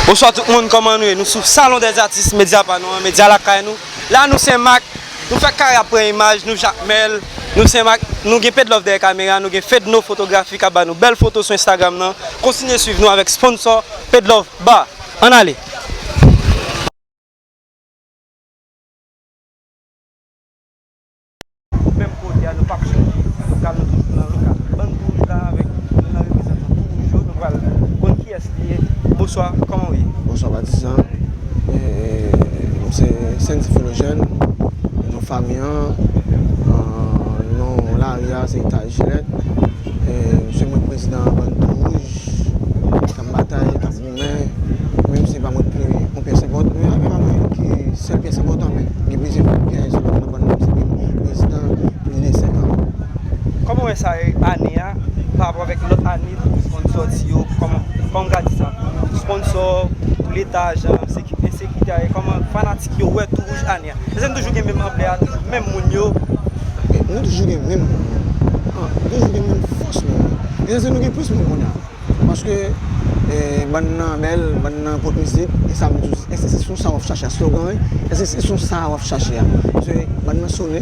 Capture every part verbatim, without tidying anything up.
Bonswa tout moun, kòman nou ye? Nou sou Salon des Artistes, medya pa nou an, medya lakay nou. La nou Senmak, nou fè kare ap pran imaj, nou Jakmèl, nou Senmak, nou gen Pedlove dèyè kamera, nou gen Fedno Fotografi k ap ba nou bèl foto sou Instagram nan. Kontinye swiv nou avèk sponsò Pedlove Bar. Ann ale! Menm kote a, nou p ap chanje lokal, nou toujou nan lokal Bann Tou Wouj la avèk nou nan reprezantan Tou Wouj yo, nou pral konn kiyès li ye. Bonswa, kòman w ye? Bonswa, Patizan. E, m se Sendy Filogène, non fanmi an, e, non lari a, se Itay Jilèt. E, m se mwen prezidan Bann Tou Wouj, k ap batay, k ap goumen. Menm si se pa mwen k pi, yon pyès enpòtan, men avè pa mwen ki sèl pyès enpòtan, men gen plizyè pyès enpòtan nan bann nan, se menm prezidan plis de senk an. Kòman w wè sa, e, ane a, pa rapò avèk lòt ane pou sponsò ti yo? Kòman, kòman w ka di sa? Pou sponsò, pou leta, jan, seki-, ensekirite a, e kòman fanatik yo wè Tou Wouj ane a? Èske n toujou gen menm anplè a, toujou menm moun yo? Nou toujou gen menm moun yo. An, nou toujou gen menm fòs moun yo. Èske nou gen plis moun kounye a? Paske, e, bann nan bèl, bann nan pot mizik, e sa m di w, èske se sou sa w ap chache a, slogan, wi? Èske se sou sa w ap chache a? Paske bann nan sone,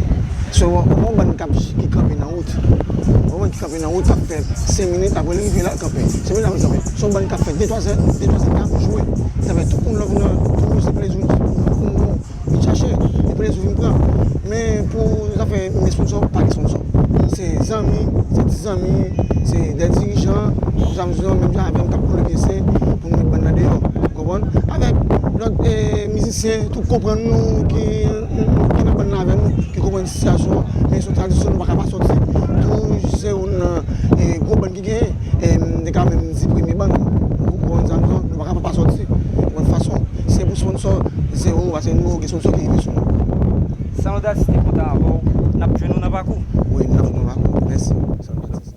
se yon, yon bann k ap, ki kanpe nan wout. Yon bann ki kanpe nan wout, k ap fè senk minit, apre l rive la, l kanpe. Senk minit, apre l kanpe. Se yon bann k ap fè de twa zè, de twa zè, k ap jwe. Sa fè tout moun love nan, tout moun se plezi, tout moun vin chache, e plezi vin pran. Men pou zafè men sponsò, pa gen sponsò. Se zanmi, se ti zanmi, se de dirijan, pou sa m di w, menm jan avè m k ap koule pyese pou nou met bann nan deyò. Ou konprann? Avèk lòt, e, mizisyen, tou konprann nou, ki, ki nan bann nan avè nou, ki konprann sitiyasyon an, men se yon tradisyon nou pa ka pa sòti. Tou Wouj se youn nan, e, gwo bann ki genyen, e, m te ka menm di premye bann, ou konprann sa m di w, nou pa ka pa sòti. Yon lòt fason, se pou sponsò, zewo, paske nou gen sponsò ki rive sou nou. Salon des Artistes te kontan avè w, n ap jwenn ou nan pakou. Wi, n ap jwenn ou nan pakou. Mèsi. Salon des Artistes.